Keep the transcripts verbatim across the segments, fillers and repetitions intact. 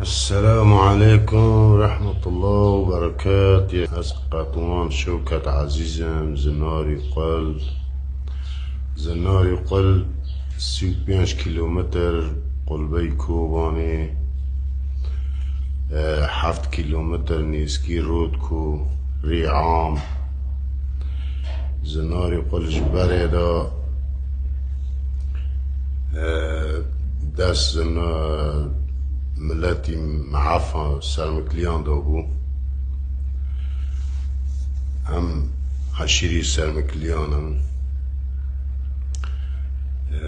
Esselamu aleykum ve rahmetullah ve berekatuh. Ez Qetwan Şewket Ezîz im, Zinarî Qul. Zinarî Qul sî û pênc kîlometr qulbeyî Kobanê, e, heft kîlometr nêzkî Rotko, Rîam. Zinarî Qul ji berê de, e, dest zina-, miletî mehefa sermikliyan de bû. Em eşîrî sermikliyan in. E,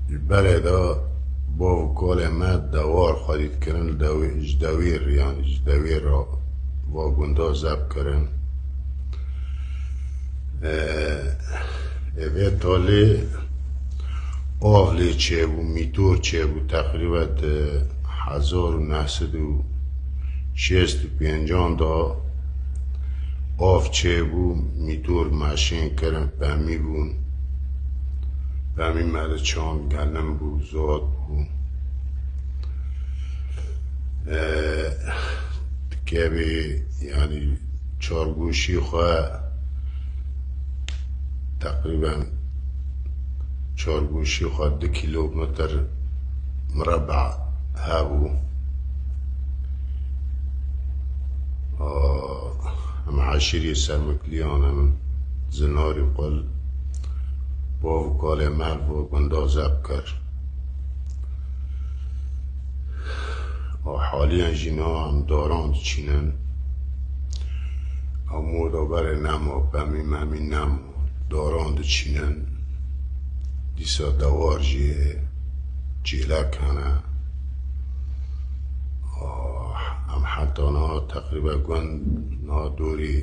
ji berê de bav û kalê me dewar xwedî dikirin, li dewê, ji dewêr, yanî ji dewêr re va gunda zeb kirin. E, ê vê talê av lê çêbû, mîtor çêbû, teqrîben di hezar û neh sed û şêst û pêncan de av çêbû, mîtor meşên kirin, pemî bûn. Pemî me diçand, genim bû, zot bû. E, dikevê, yanî çargoşî xwe, teqrîben çargoşî xwe du kîlometr mireba hebû. A, em eşîrî sermikliyan in, Zinarî Qul, bav û kalê me li va gunda zeb kir. A, haliyan jî niha em daran diçînin. Ew moda berê nema, pemî memî nema. Daran diçînin. Dîsa dewar jî çêlek hene. Ah, em heta niha teqrîben gund niha dorî,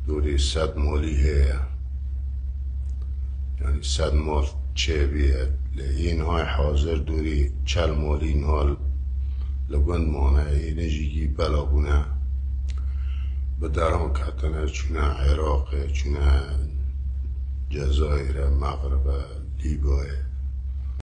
dorî sed malî heye. Yanî sed mal çêbîye. Lê yên hay hazir dorî çel malî niha li gund mane. Êne jî yî bela bûne. Bi deran ketine, çûne Iraqê, çûne Cezayirê, Mexribê, Lîbyayê.